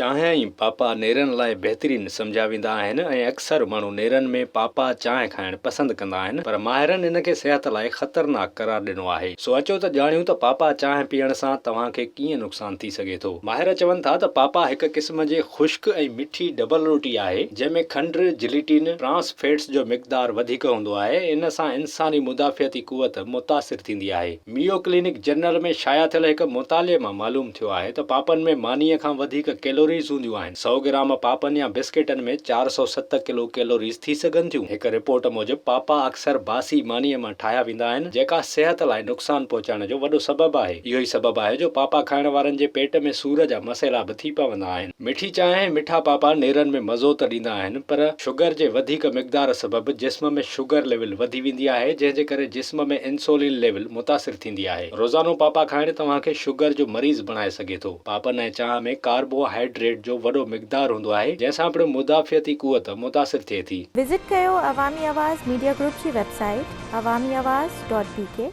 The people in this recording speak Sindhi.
چانهه ۽ پاپا نيرن لاء بهترين سمجهيا ويندا آهن ۽ اڪثر ماڻهو نيرن ۾ پاپا چانهه کائڻ پسند ڪندا آهن پر ماهرن ان کي صحت لاء خطرناڪ قرار ڏنو آهي. سو اچو ته ڄاڻيون ته پاپا چانهه پيئڻ سان توهان کي ڪيئن نقصان ٿي سگهي ٿو. ماهر چون ٿا ته پاپا هڪ قسم جي خشڪ ۽ مٺي ڊبل روٽي آهي جنهن ۾ کنڊ، جليٽين، ٽرانس فيٽس جو مقدار وڌيڪ هوندو آهي ان سان انساني مدافعتي قوت متاثر ٿيندي آهي. ميو ڪلينڪ جرنل ۾ شايع ٿيل هڪ مطالعي مان معلوم ٿيو آهي ته پاپن ۾ مانيء کان وڌيڪ ڪيلوريز هونديون آهن. سئو گرام پاپن يا بسڪيٽن ۾ 407 ڪلو ڪيلوريز ٿي سگهن ٿيون. هڪ رپورٽ موجب پاپا اڪثر باسي مانيء مان ٺاهيا ويندا آهن، جيڪا صحت لاء نقصان پهچائڻ جو وڏو سبب آهي. اهو ئي سبب آهي جو پاپا کائڻ وارن جي پيٽ ۾ سور جا مسئلا به ٿي پوندا آهن. مٺي چانهه ۽ مٺا پاپا نيرن ۾ مزو ته ڏيندا آهن پر شگر جي وڌيڪ مقدار سبب جسم ۾ شگر ليول وڌي ويندي آهي جنهن جي ڪري جسم ۾ انسولين ليول متاثر ٿيندي آهي. روزانو پاپا کائڻ توهان کي شگر جو مريض بڻائي سگهي ٿو. پاپن ۽ چانهه ۾ ڪاربو هائيڊريٽ جو وڏو مقدار هوندو آهي جنهن سان پڻ مدافعتي قوت متاثر ٿئي ٿي. وزٽ ڪيو عوامي آواز ميڊيا گروپ جي website Awami Awaz dot B K.